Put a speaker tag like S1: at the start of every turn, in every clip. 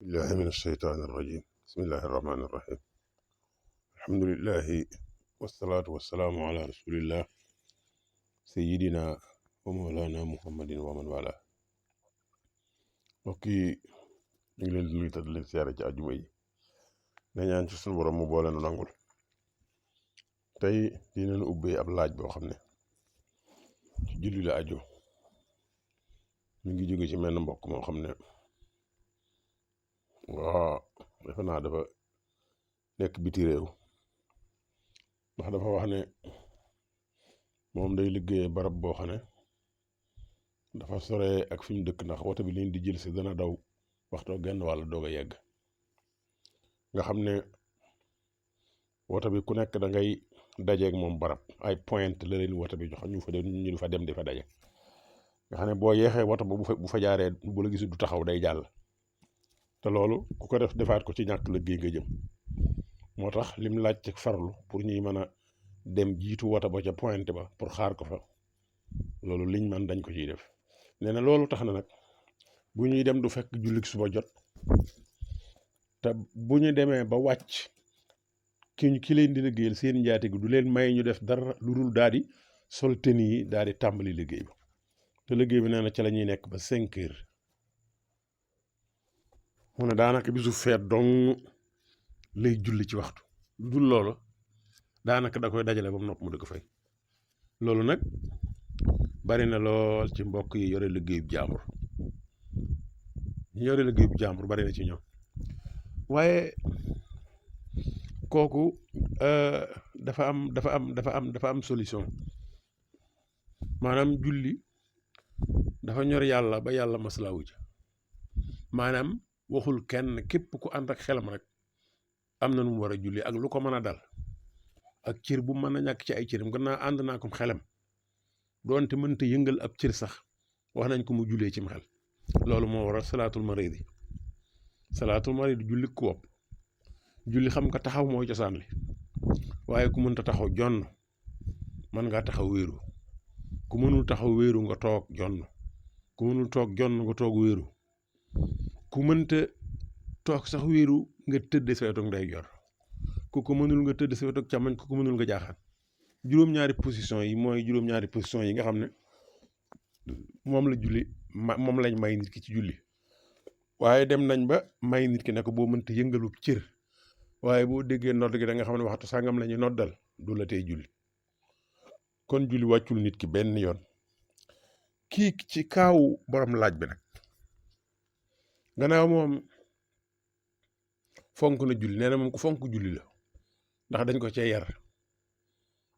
S1: billahi min alsheytaan irrajim bismillahi irrahmani irrahim alhamdulilahi wassalaatu wassalaamu ala rasulillah sayidina wa mawlana muhammadin wa man wala mbokk yi ñu ngi leen di nuyu te di leen siyaare ci àjjuma yi na ñaan ci sunu borom mu boole nu nangul tey dinañ ubbee ab laaj boo xam ne ci julli la aju ñu ngi jóge ci menn mbokk moo xam ne waa defe naa dafa nekk biti réew ndax dafa wax ne moom day liggéeye barab boo xam ne dafa sore ak fi mu dëkk ndax woto bi leen di jël si dana daw waxtoo genn wàll doog a yegg nga xam ne woto bi ku nekk da ngay dajeeg moom barab ay point la leen woto bi jox ñu fa dem di fa daje nga xam ne boo yeexee woto ba bu fa jaaree bu la gisul du taxaw day jàll te loolu ku ko defaat ko ci ñàkk liggéey nga jëm moo tax lim laaj ci farlu pour ñuy mën a dem jiitu woto ba ca point ba pour xaar ko fa loolu liñ man dañ ko ciy def nee na loolu tax na nag bu ñuy dem du fekk jullik suba jot te bu ñu demee ba wàcc ki leen di liggéeyal seen njaatige du leen may ñu def dara lu dul daal di sol tenue yi daal di tàmbali liggéey ba te liggéey bi nee na ca la ñuy nekk ba 5 heures mu ne daanaka bisu feet dong lay julli ci waxtu lu dul loolu daanaka da koy dajale ba mu nopp mu di ko fay loolu nag bari na lool ci mbokk yi yore liggéeyub jàmbur ñu yore liggéeyub jàmbur bari na ci ñoom waaye kooku dafa am solution maanaam julli dafa ñor yàlla ba yàlla maslaawu ci maanaam waxul kenn képp ku ànd ak xelam rek am na nu mu war a julli ak lu ko mën a dal ak cër bu mën a ñàkk ci ay cëram gën naa ànd naa ko xelam doonte mënta yëngal ab cër sax wax nañ ko mu jullee cim xel loolu moo waral salaatul maridi julli ku wopp julli xam nga taxaw mooy cosaan li waaye ku mënta taxaw jonn mën ngaa taxaw wéeru ku mënul taxaw wéeru nga toog jonn ku mënul toog jonn nga toog wéeru ku mënta toog sax wéeru nga tëdd sa wetu ndeyjoor ku ko mënul nga tëdd sa wetu càmmoñ ku ko mënul nga jaaxaan juróom-ñaari position yi mooy juróom-ñaari position yi nga xam ne moom la julli moom lañ may nit ki ci julli waaye dem nañ ba may nit ki ne ko boo mënta yëngalu cër waaye boo déggee nodd gi da nga xam ne waxtu sàngam la ñuy noddal du la tey julli kon julli wàccul nit ki benn yoon kii ci kaawu borom laaj bi nag gannaaw moom fonk na julli nee na moom ku fonk julli la ndax dañ ko cee yar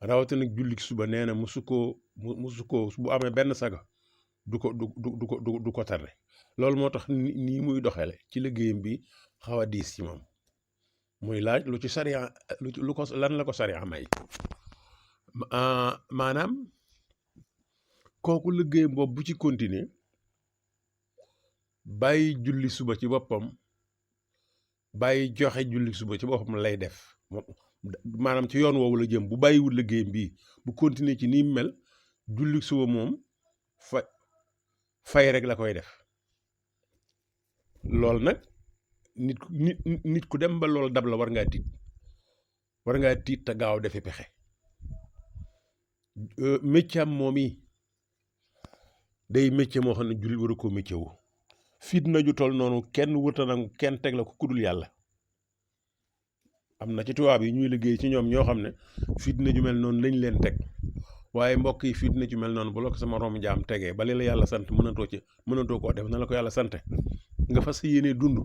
S1: rawatina nag julli suba nee na musu koo bu amee benn saga du ko tarde loolu moo tax nii muy doxele ci liggéeyam bi xaw a diis ci moom muy laaj lu ci sariya lu ko lan la ko sariya may maanaam kooku liggéeyam boobu bu ci continuer bàyyi julli suba ci boppam bàyyi joxe julli suba ci boppam lay def maanaam ci yoon woowu la jëm bu bàyyiwul liggéeyam bii bu continuer ci ni mel julli suba moom fay rek la koy def loolu nag nit ku dem ba loolu dab la war ngaa tiit te gaaw defi pexe métier am moom yi day métier moo xam ne julli waru koo métier wu fitna ju toll noonu kenn wërta nangu kenn teg la ko kudul yàlla am na ci tubaab yi ñuy liggéey ci ñoom ñoo xam ne fitna ju mel noonu lañ leen teg waaye mbokk yi fitna ju mel noonu bu la ko sama romb jaam tegee ba la yàlla sant mënatoo koo def na la ko yàlla sante nga fas yéene dund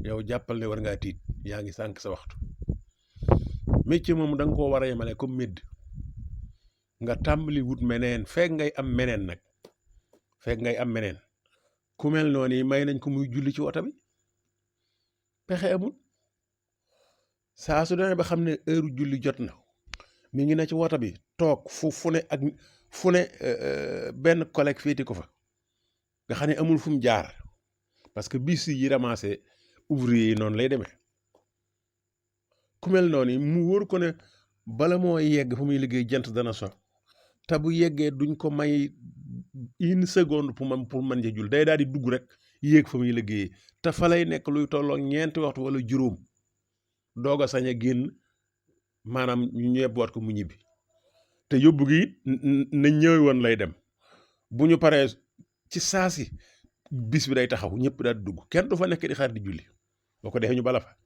S1: yow jàppal ne war ngaa tiit yaa ngi sànq sa waxtu métier moom da nga koo war a yemale comme médd nga tàmbali wut meneen fekk ngay am meneen ku mel noonu yi may nañ ko muy julli ci woto bi pexe amul saa su demee ba xam ne heure julli jot na mi ngi ne ci woto bi toog fu ne benn collègue féeti ko fa nga xam ne amul fu mu jaar parce que bis yi ramassé ouvrier yi noonu lay demee ku mel noonu mu wóor ko ne bala moo yegg fu muy liggéey jant dana so te bu yeggee duñ ko may une seconde pour mën ja jul day daal di dugg rek yéeg fa muy liggéeyee te fa lay nekk luy tolloo ñeenti waxtu wala juróom doog a sañ a génn maanaam ñu ñeebboot ko mu ñibbi te yóbbu gi it nañ ñëwee woon lay dem bu ñu paree ci saasi bis bi day taxaw ñëpp daal di dugg kenn du fa nekk di xaar di julli boo ko defee ñu bala fa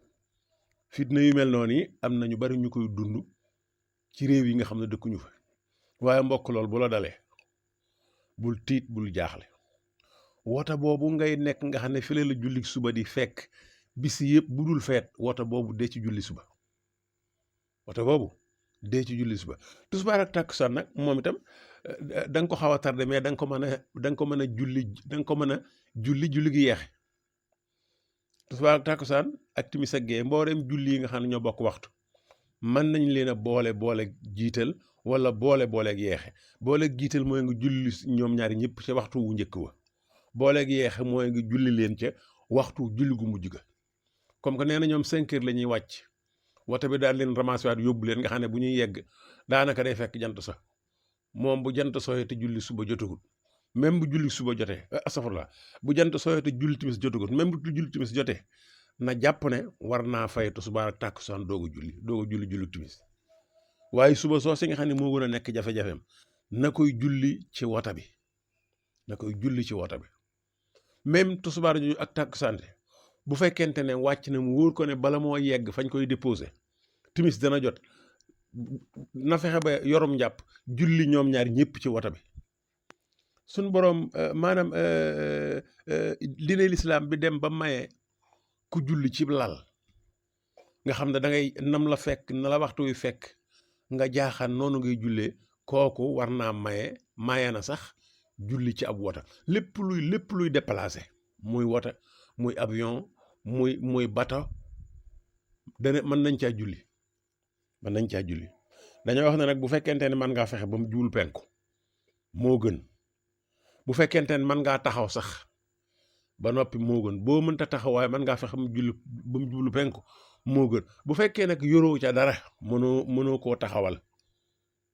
S1: fitna yu mel noonu yi am na ñu bari ñu koy dund ci réew yi nga xam ne dëkkuñu fa waaye mbokk lool bu la dalee bul tiit bul jaaxle wota boobu ngay nekk nga xam ne fi la julli suba di fekk bis yëpp bu dul feet wota boobu dee ci julli suba wota boobu dee ci julli suba tisbaar ak takkusaan nag moom itam da nga ko xaw a tardé mais da nga ko mën a julli gi yeexe tisbaar ak takkusaan ak timis ak gee mboolem julli yi nga xam ne ñoo bokk waxtu mën nañ leen a boole jiital wala booleeg yeexe booleeg jiital mooy nga julli ñoom ñaari ñëpp ca waxtu wu njëkk wa booleeg yeexe mooy nga julli leen ca waxtu julli gu mujj ga comme que nee na ñoom 5 heures la ñuy wàcc wata bi daal leen ramassé waat yóbbu leen nga xam ne bu ñuy yegg daanaka day fekk jant so moom bu jant sooyee te julli suba jotagul même bu julli suba jotee astafurlah bu jant sooyee te julli timis jotagul même bu julli timis jotee na jàpp ne war naa fay tisbaar ak takkusaan doog a julli timis waaye suba soo si nga xam ne moo gën a nekk jafe-jafeem na koy julli ci wota bi même tisbaar ju ak takkusaan bu fekkente ne wàcc na mu wóor ko ne bala moo yegg fañ koy déposé timis dana jot na fexe ba yorum njàpp julli ñoom ñaar ñëpp ci wota bi suñ boroom maanaam diine lislaam bi dem ba maye ku julli ci lal nga xam ne da ngay nam la fekk na la waxtu wi fekk nga jaaxaan noonu ngay jullee kooku war naa maye na sax julli ci ab wota lépp luy déplacé muy wota muy avion muy bato dana mën nañ caa julli dañoo wax ne nag bu fekkente ne mën ngaa fexe ba mu jublu penku moo gën bu fekkente ne mën ngaa taxaw sax ba noppi moo gën boo mënta taxaw waaye mën ngaa fexe ba mu jublu penku moo gën bu fekkee nag yoroo ca dara mënoo koo taxawal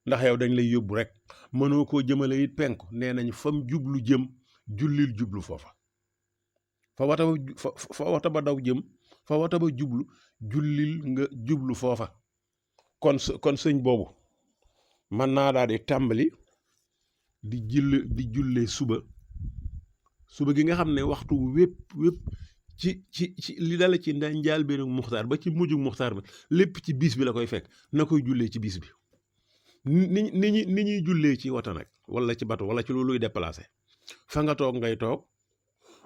S1: ndax yow dañ lay yóbbu rek mënoo koo jëmale it penku nee nañ fam jublu jëm jullil jublu foofa fa wata ba daw jëm fa wata ba jublu jullil nga jublu foofa kon sëñ boobu mën naa daal di tàmbali di jullee suba gi nga xam ne waxtu wépp ci li dala ci njaal benn muxtaar ba ci mujj muxtaar bi lépp ci bis bi la koy fekk na koy jullee ci bis bi ni ñuy jullee ci wata nag wala ci bato wala ci looluy déplacé fa nga toog ngay toog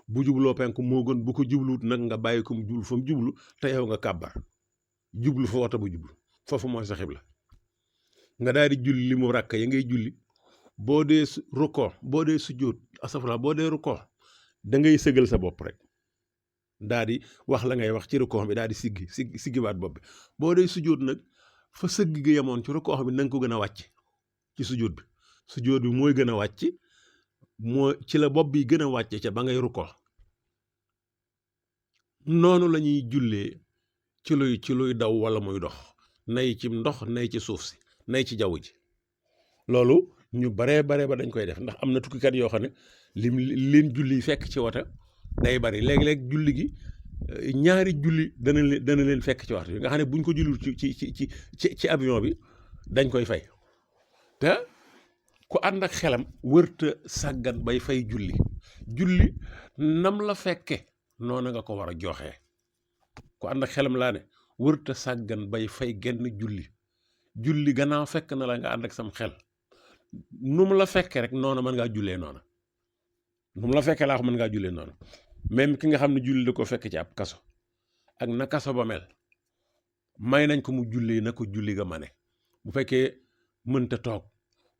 S1: bu jubloo penk moo gën bu ko jubluwut nag nga bàyyi ko mu jublu fa mu jublu te yow nga kàbbar jublu fa wata bu jublu foofu mooy sa xibla nga daal di julli li mu ràkk ya ngay julli boo dee rukkoo boo dee sujjóot astafurlah boo dee rukkoo da ngay sëgal sa bopp rek daal di wax la ngay wax ci rukkoo bi daal di siggiwaat bopp bi boo dee sujjóot nag fa sëgg ga yemoon ci rukkoo bi na nga ko gën a wàcc ci sujjóot bi mooy gën a wàcc ci la bopp bi gën a wàcc ca ba ngay rukkoo noonu la ñuy jullee ci luy daw wala muy dox nay ci ndox nay ci suuf si nay ci jaww ji loolu ñu baree ba dañ koy def ndax am na tukkikat yoo xam ne leen julli fekk ci wata day bari léeg-léeg julli gi ñaari julli dana leen fekk ci waxtu bi nga xam ne buñ ko jullul ci avion bi dañ koy fay te ku ànd ak xelam wërta sàggan bay fay julli nam la fekke noona nga ko war a joxee ku ànd ak xelam laa ne wërta sàggan bay fay genn julli gannaaw fekk na la nga ànd ak sam xel nu mu la fekkee rek noona mën ngaa jullee noona nu mu la fekkee laa ko mën ngaa jullee noona même ki nga xam ne julli da ko fekk ci ab kaso ak na kaso ba mel may nañ ko mu jullee na ko julli ga mane bu fekkee mënta toog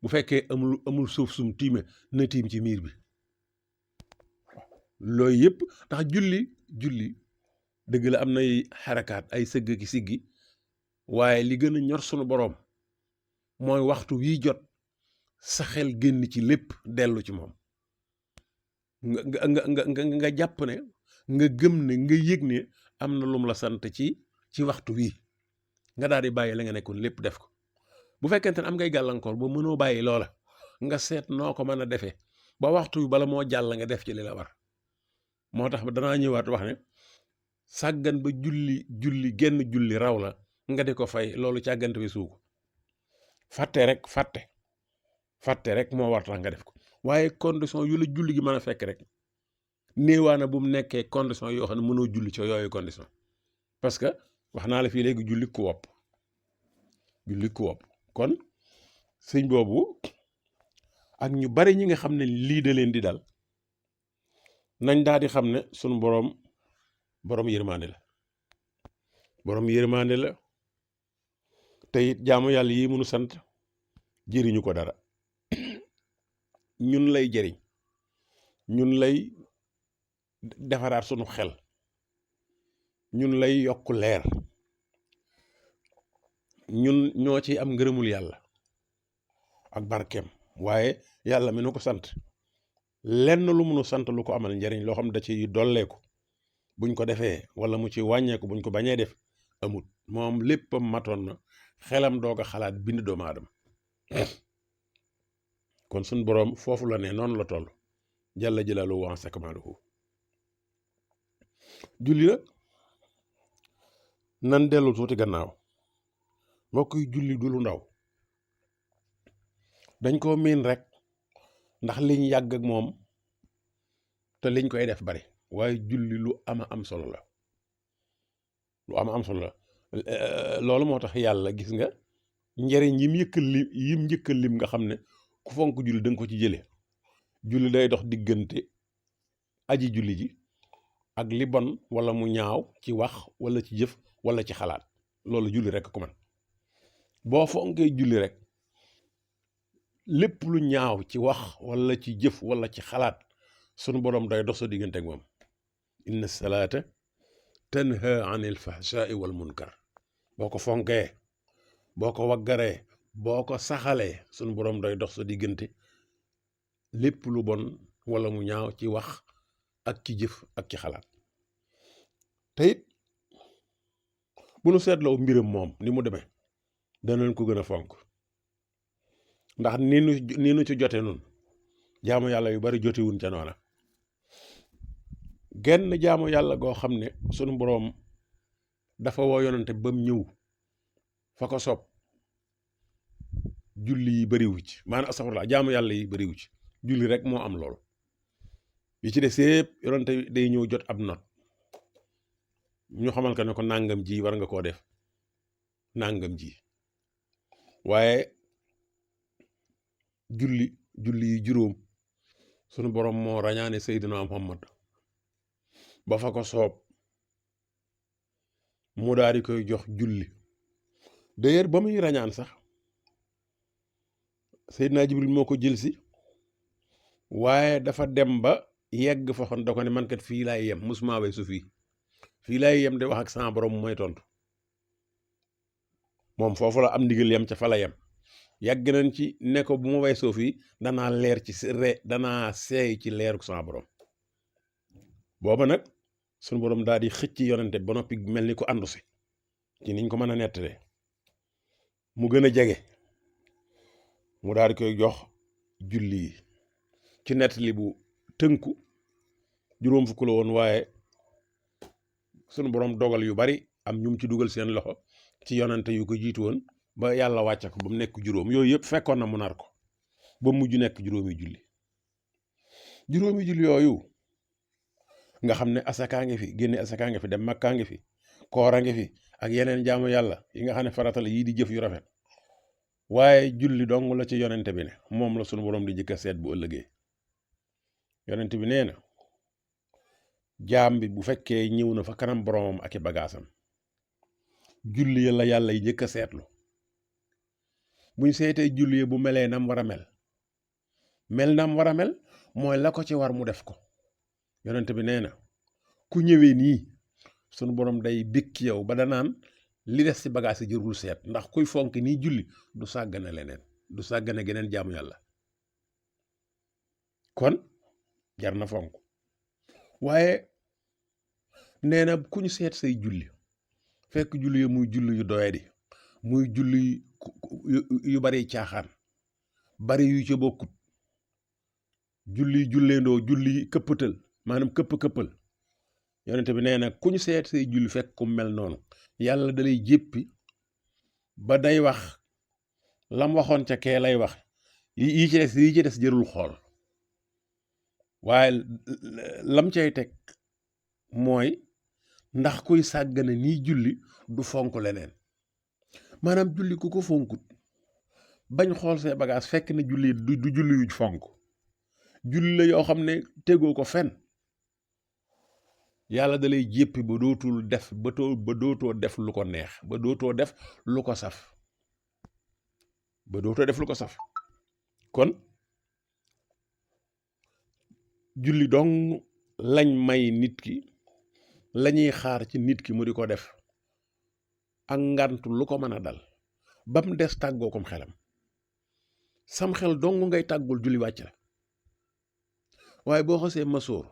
S1: bu fekkee amul suuf sum tiime na tiim ci miir bi loolu yëpp ndax julli dëgg la am nay xarakaat ay sëgg ki siggi waaye li gën a ñor sunu boroom mooy waxtu wii jot sa xel génn ci lépp dellu ci moom nga jàpp ne nga gëm ne nga yëg ne am na lum la sant ci waxtu wii nga daal di bàyyi la nga nekkoon lépp def ko bu fekkente ne am ngay gàllankoor ba mënoo bàyyi loola nga seet noo ko mën a defee ba waxtu wi bala moo jàll nga def ci li la war moo tax danaa ñëwaat wax ne sàggan ba julli genn julli raw la nga di ko fay loolu càggante bi suuko fàtte rek moo war tax nga def ko waaye condition yu la julli gi mën a fekk rek néewaana bu mu nekkee condition yoo xam ne mënoo julli ci yooyu condition parce que wax naa la fii léegi julli ku wopp kon sëñ boobu ak ñu bari ñi nga xam ne lii da leen di dal nañ daal di xam ne sunu boroom yërmande la te it jaamu yàlla yi mënu sant jëriñu ko dara ñun lay jëriñ ñun lay defaraat sunu xel ñun lay yokk leer ñun ñoo ci am ngërëmul yàlla ak barkeem waaye yàlla mi nu ko sant lenn lu munu sant lu ko amal njariñ loo xam da ci dolleeku buñ ko defee wala mu ci wàññeeku buñ ko bañee def amut moom léppam matoon na xelam doog a xalaat bind doomu aadama kon suñ boroom foofu la ne noonu la toll jalla jalaaluhu wa azza kamaaluhu julli nag nan dellu tuuti gannaaw mbokk yi julli du lu ndaw dañ koo miin rek ndax liñ yàgg ak moom te liñ koy def bari waaye julli lu ama am solo la loolu moo tax yàlla gis nga njariñ yim njëkka lim nga xam ne ku fonk julli da nga ko ci jële julli day dox diggante aji julli ji ak li bon wala mu ñaaw ci wax wala ci jëf wala ci xalaat loolu julli rek ko man boo fonkee julli rek lépp lu ñaaw ci wax wala ci jëf wala ci xalaat sunu boroom day dox sa diggante ak moom inna salaata tanha anil fahshaai wal munkar boo ko fonkee boo ko waggaree boo ko saxalee sunu boroom day dox sa diggante lépp lu bon wala mu ñaaw ci wax ak ci jëf ak ci xalaat te it bu nu seetloo mbiram moom ni mu demee danañ ko gën a fonk ndax ni nu ci jote nun jaamu yàlla yu bari jotewuñ ca noona genn jaamu yàlla goo xam ne sunu boroom dafa woo yonante ba mu ñëw fa ko sopp julli yi bariwu ci maanaam astaghfirullah jaamu yàlla yi bariwu ci julli rek moo am loolu yi ci des yépp yonante day ñëw jot ab not ñu xamal ko ne ko nàngam ji war nga koo def nàngam ji waaye julli yi juróom sunu boroom moo rañaane Seydina Muhammad ba fa ko soob mu daal di koy jox julli d'ailleurs ba muy rañaan sax Seydina Jibril moo ko jël si waaye dafa dem ba yegg fa xon da ko ne man kat fii laay yem musuma weesu fii laay yem de wax ak sama borom mooy tontu moom foofu la am ndigal yem ca fa la yem yàgg nañ ci ne ko bu ma weesoo fii danaa seey ci leeruk sama borom booba nag sunu borom daal di xëcc yonente ba noppi mel ni ko àndu si ci niñ ko mën a nettalee mu gën a jege mu daal di koy jox julli yi ci nettali bu tënku juróom fukk la woon waaye sunu borom dogal yu bari am ñum ci dugal seen loxo ci yonante yu ko jiitu woon ba yàlla wàcce ko ba mu nekk juróom yooyu yëpp fekkoon na mu nar ko ba mujj nekk juróomi julli yooyu nga xam ne asakaa ngi fi génne asakaa ngi fi dem makkaa ngi fi koora ngi fi ak yeneen jaamu yàlla yi nga xam ne farata la yii di jëf yu rafet waaye julli dong la ci yonente bi ne moom la sunu borom di jëkka seet bu ëllëgee yonente bi nee na jaam bi bu fekkee ñëw na fa kanam boromam ak i bagaasam julli la yàlla yi njëkk a seetlu buñ seetee julli bu melee nam war a mel nam war a mel mooy la ko ci war mu def ko yonent bi nee na ku ñëwee nii sunu borom day bikki yow ba danaan li des ci bagaas yi jërul seet ndax kuy fonk nii julli du sàggane leneen du sàggane geneen jaamu yàlla kon jar na fonk waaye nee na ku ñu seet say julli fekk julli yi muy julli yu doyadi muy julli yu bari caaxaan bari yu ca bokkut julleendoo julli këppatal maanaam këpp-këppal yonente bi nee na ku ñu seet say julli fekk ku mel noonu yàlla dalay jéppi ba day wax lam waxoon ca kee lay wax yi ci des jërul xool waaye lam cay teg mooy ndax kuy sàggane nii julli du fonk leneen maanaam julli ku ko fonkut bañ xool say bagage fekk na julli du julli yu fonk julli la yoo xam ne tegoo ko fenn yàlla da lay jéppi ba dootul def ba dootoo def lu ko neex ba dootoo def lu ko saf kon julli dong lañ may nit ki lañuy xaar ci nit ki mu di ko def ak ngant lu ko mën a dal ba mu des tàggoo kom xelam sam xel dong ngay tàggul julli wàcc la waaye boo xasee masóor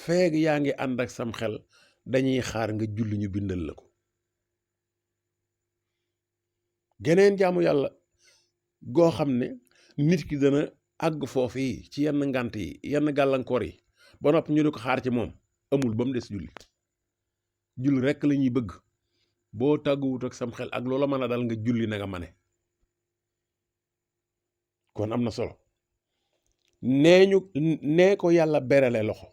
S1: feeg yaa ngi ànd ak sam xel dañuy xaar nga julli ñu bindal la ko geneen jaamu yàlla goo xam ne nit ki dana àgg foofu yi ci yenn ngant yi yenn gàllankoor yi ba noppi ñu di ko xaar ci moom amul ba mu des julli rekk la ñuy bëgg boo tàgguwut ak sam xel ak loola mën a dal nga julli na nga mane kon am na solo nee ko yàlla berale loxo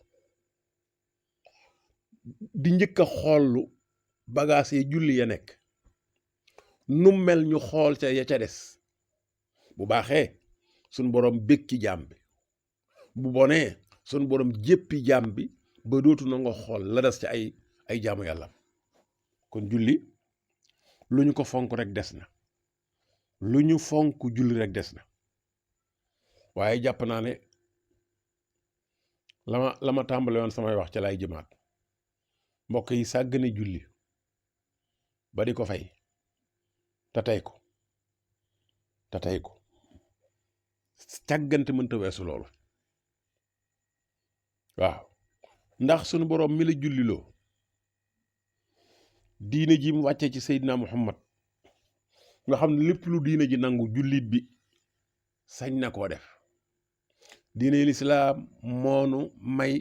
S1: di njëkk a xoollu bagaas yi julli ya nekk nu mel ñu xool ca ya ca des bu baaxee suñ borom bég ci jaam bi bu bonee suñ borom jéppi jaam bi ba dootu na nga xool la des ci ay jaamu yàlla kon julli lu ñu ko fonk rek des na lu ñu fonk julli rek des na waaye jàpp naa ne la ma tàmbale woon samay wax ca lay jëmaat mbokk yi sàggane julli ba di ko fay te tey ko càggante mënta weesu loolu waaw ndax sunu boroom mi la julliloo diine ji mu wàccee ci Seydina Muhammad nga xam ne lépp lu diine ji nangu jullit bi sañ na koo def diine lislaam moonu may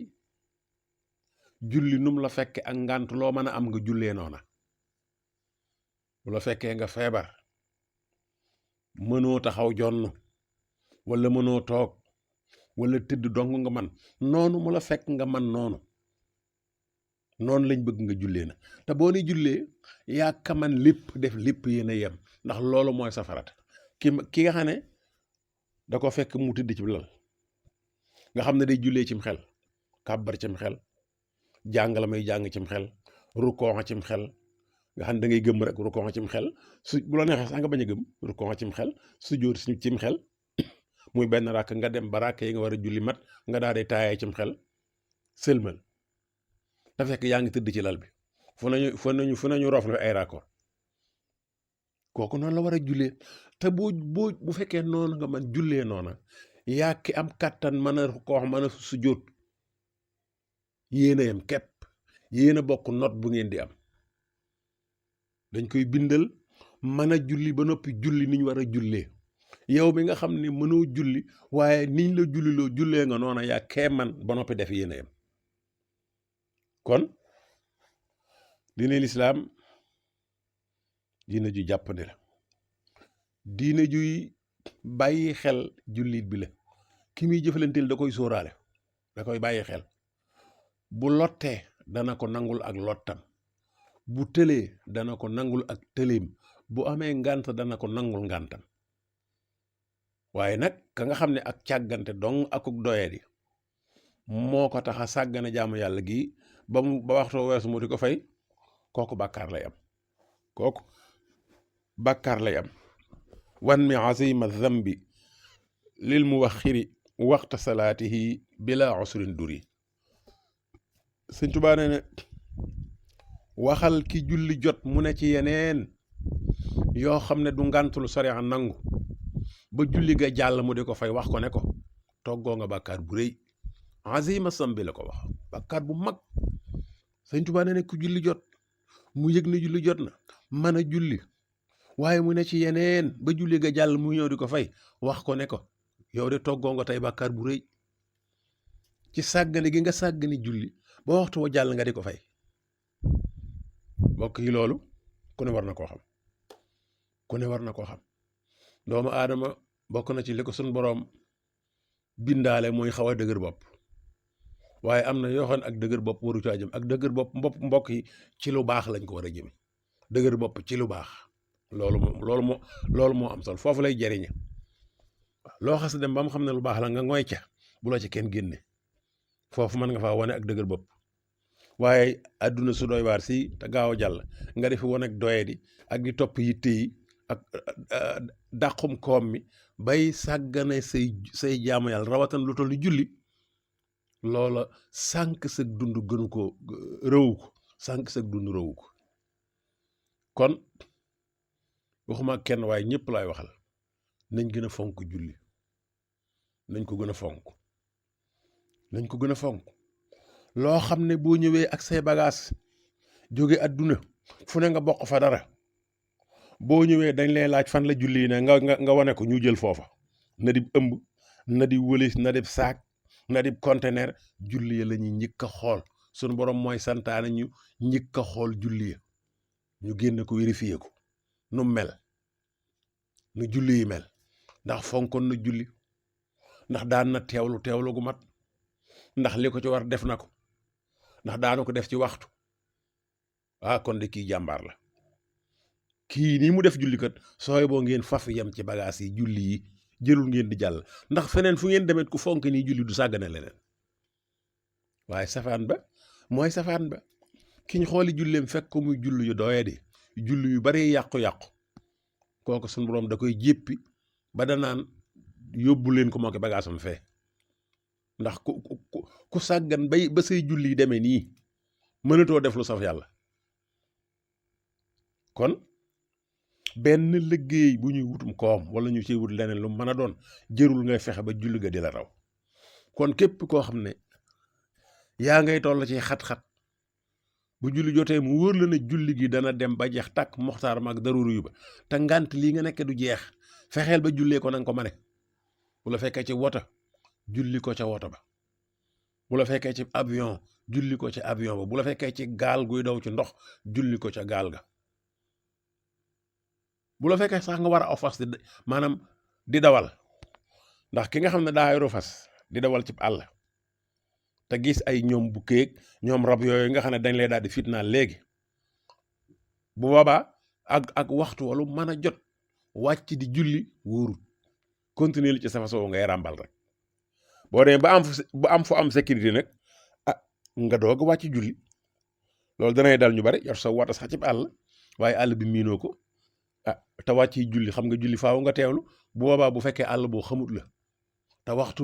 S1: julli num la fekke ak ngànt loo mën a am nga jullee noona bu la fekkee nga feebar mënoo taxaw jonn walla mënoo toog walla tëdd dong nga man noonu mu la fekk nga man noonu lañ bëgg nga jullee na te boo ni jullee yaa ka man lépp def lépp yéen a yem ndax loolu mooy safarat ki nga xam ne da ko fekk mu tëdd ci lal nga xam ne day jullee cim xel kàbbar cim xel jàng la may jàng cim xel rukkoo cim xel nga xam ne da ngay gëm rek rukkoo cim xel su bu la neexee sax nga bañ a gëm rukkoo cim xel su jóot cim xel muy benn ràkk nga dem ba ràkk yi nga war a julli mat nga daal di taayee cim xel sëlmal te fekk yaa ngi tëdd ci lal bi fu nañu roof na ay raccord kooku noonu la war a jullee te bu fekkee noonu nga man jullee noona yaa ki am kàttan mën a rukkoo mën a sujjóot yéen a yem kepp yéen a bokk not bu ngeen di am dañ koy bindal mën a julli ba noppi julli niñ war a jullee yow mi nga xam ne mënoo julli waaye niñ la julliloo jullee nga noona yaa kee man ba noppi def yéen a yem kon diine lislaam diine ju jàppandi la diine juy bàyyi xel jullit bi la ki muy jëfalanteel da koy sóoraale da koy bàyyi xel bu lottee dana ko nangul ak lottam bu tëlee dana ko nangul ak tëleem bu amee ngànt dana ko nangul ngàntam waaye nag ka nga xam ne ak càggante dong akuk doyadi moo ko tax a sàggane jaamu yàlla gi ba waxtoo weesu mu di ko fay kooku bàkkaar lay am wan mi azima zambi lil muwaxiri waxta salaatihi bila usrin duri Sëñ Tuubaa nee ne waxal ki julli jot mu ne ci yeneen yoo xam ne du ngàntulu sariya nangu ba julli ga jàll mu di ko fay wax ko ne ko toggoo nga bàkkaar bu rëy azima sambi la ko wax bàkkaar bu mag Sëñ Tuubaa nee ne ku julli jot mu yëg ne julli jot na mën a julli waaye mu ne ci yeneen ba julli ga jàll mu ñëw di ko fay wax ko ne ko yow de toggoo nga tey bàkkaar bu rëy ci sàggane gi nga sàggane julli ba waxtu wa jàll nga di ko fay mbokk yi loolu ku ne war na koo xam ku ne war na koo xam doomu aadama bokk na ci li ko suñ boroom bindaale mooy xaw a dëgër bopp waaye am na yoo xam ne ak dëgër bopp waru caa jëm ak dëgër bopp mbokk yi ci lu baax lañ ko war a jëme dëgër bopp ci lu baax loolu moo am solo foofu lay jariñe loo xas dem ba mu xam ne lu baax la nga ngoy ca bu la ci kenn génne foofu mën nga faa wane ak dëgër bopp waaye àdduna su doy waar si te gaaw a jàll nga defi wane ak doye di ak di topp yitte yi ak dàqum koom mi bay sàggane say jaamu yàlla rawatan lu toll ni julli loola sànq sag dund gënu ko rëwu ko sànq sag dund rëwu ko kon waxuma kenn waaye ñëpp laay waxal nañ gën a fonk julli nañ ko gën a fonk nañ ko gën a fonk loo xam ne boo ñëwee ak say bagages jóge àdduna fu ne nga bokk fa dara boo ñëwee dañ lay laaj fan la julli yi ne nga wane ko ñu jël foofa na di ëmb na di wëlis na di saak na di conteneur julli ya la ñuy njëkk a xool suñu borom mooy santaane ñu njëkk a xool julli ya ñu génne ko vérifier ko nu mel nu julli yi mel ndax fonkoon na julli ndax daan na teewlu gu mat ndax li ko ci war def na ko ndax daanu ko def ci waxtu kon de kii jàmbaar la kii nii mu def julli kat sooy boo ngeen faf yem ci bagages yi julli yi jërul ngeen di jàll ndax feneen fu ngeen demet ku fonk nii julli du sàggane leneen waaye safaan ba mooy safaan ba ki ñu xooli julleem fekk ko muy julli yu doye di julli yu bari yàqu-yàqu kooku suñu borom da koy jéppi ba danaan yóbbu leen ko moo ko bagaasam fee ndax ku sàggan ba say julli demee nii mënatoo def lu saf yàlla kon benn liggéey bu ñuy wutum koom wala ñu ciy wut leneen lu mën a doon jërul ngay fexe ba julli ga di la raw kon képp koo xam ne yaa ngay toll ci xat-xat bu julli jotee mu wóor la ne julli gi dana dem ba jeex tàkk moxtaar mag daruru yu ba te ngant lii nga nekk du jeex fexeel ba jullee ko nanga ko mane bu la fekkee ci wota julli ko ca wota ba bu la fekkee ci avion julli ko ca avion ba bu la fekkee ci gaal guy daw ci ndox julli ko ca gaal ga bu la fekkee sax nga war a aw fas maanaam di dawal ndax ki nga xam ne daa yoru fas di dawal ci àll te gis ay ñoom bu kéeg ñoom rab yooyu nga xam ne dañ lay daal di fitnaal léegi bu boobaa ak waxtu walu mën a jot wàcc di julli wóorut continuer li ci sa façon ngay ràmbal rek boo demee ba am fu am sécurité nag nga doog wàcc julli loolu danay dal ñu bari yor sa wata sax ci àll waaye àll bi miinoo ko te wàcc julli xam nga julli faaw nga teewlu bu boobaa bu fekkee àll boo xamut la te waxtu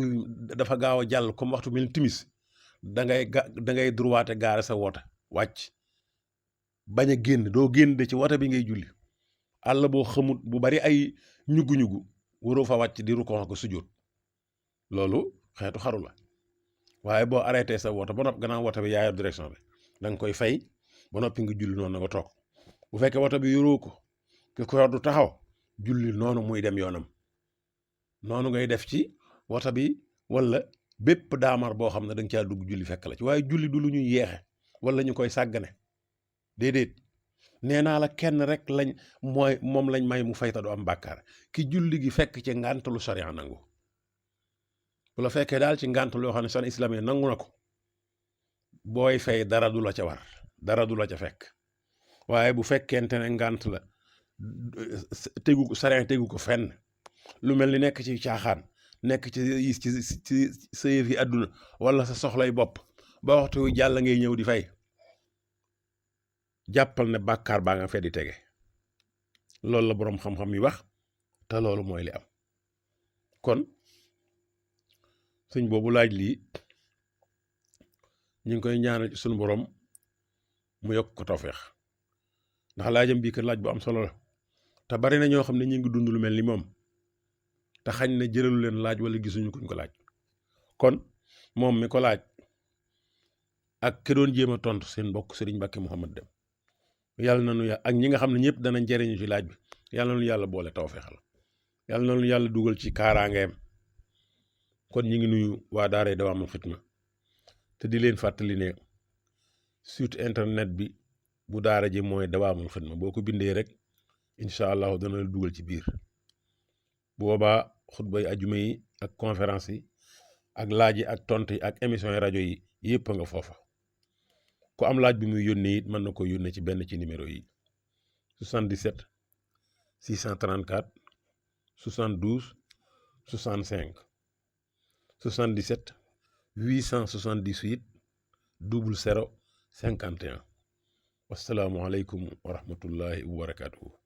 S1: dafa gaaw a jàll comme waxtu mel timis da ngay droite gaare sa wota wàcc bañ a génn doo génn de ci wota bi ngay julli àll boo xamut bu bari ay ñugu-ñugu waroo fa wàcc di rukkoo ko sujjóot loolu xeetu xaru la waaye boo arrêté sa wota ba noppi gannaaw wota bi yaa yor direction bi da nga koy fay ba noppi nga julli noonu nga toog bu fekkee wota bi yoroo ko ki ko yor du taxaw julli noonu muy dem yoonam noonu ngay def ci wota bi wala bépp daamar boo xam ne da nga caa dugg julli fekk la ci waaye julli du lu ñuy yeexe wala ñu koy sàggane déedéet nee naa la kenn rek moom lañ may mu fayta du am bàkkaar ki julli gi fekk ci ngàntalu sariya nangu bu la fekkee daal ci ngàntalu yoo xam ne san islam yi nangu na ko booy fay dara du la ca war dara du la ca fekk waaye bu fekkente ne ngànt la sariya tegu ko fenn lu mel ni nekk ci caaxaan nekk ci sa yëf yi àdduna wala sa soxlay bopp ba waxtu wi jàll ngay ñëw di fay jàppal ne bàkkaar baa nga fee di tege loolu la boroom xam-xam yi wax te loolu mooy li am kon sëñ boobu laaj lii ñu ngi koy ñaanal ci sunu borom mu yokk ko tawfeex ndax laajam bii kat laaj bu am solo la te bari na ñoo xam ne ñu ngi dund lu mel ni moom te xañ na jëralu leen laaj wala gisuñu kuñ ko laaj kon moom mi ko laaj ak ki doon jéem a tontu seen mbokk Serigne Mbacké Mouhamad Dem yàlla na nu ak ñi nga xam ne ñëpp danañ jëriñu ci laaj bi yàlla na nu yàlla boole tawfeexal yàlla na nu yàlla dugal ci kaaraangeem kon ñi ngi nuyu waa daaray Dawaamul Xidma te di leen fàttali ne site internet bi bu daara ji mooy Dawaamul Xidma boo ko bindee rek incha allahu dana la dugal ci biir bu boobaa xutbay ajuma yi ak conférence yi ak laaj yi ak tontu yi ak émission yi rajo yi yëpp a nga foofa ku am laaj bi muy yónnee it mën na ko yónnee ci benn ci numéro yi 77 634 72 65 77 878 00 51 wasalaamualeykum wa rahmatullahi wa barakaatuhu.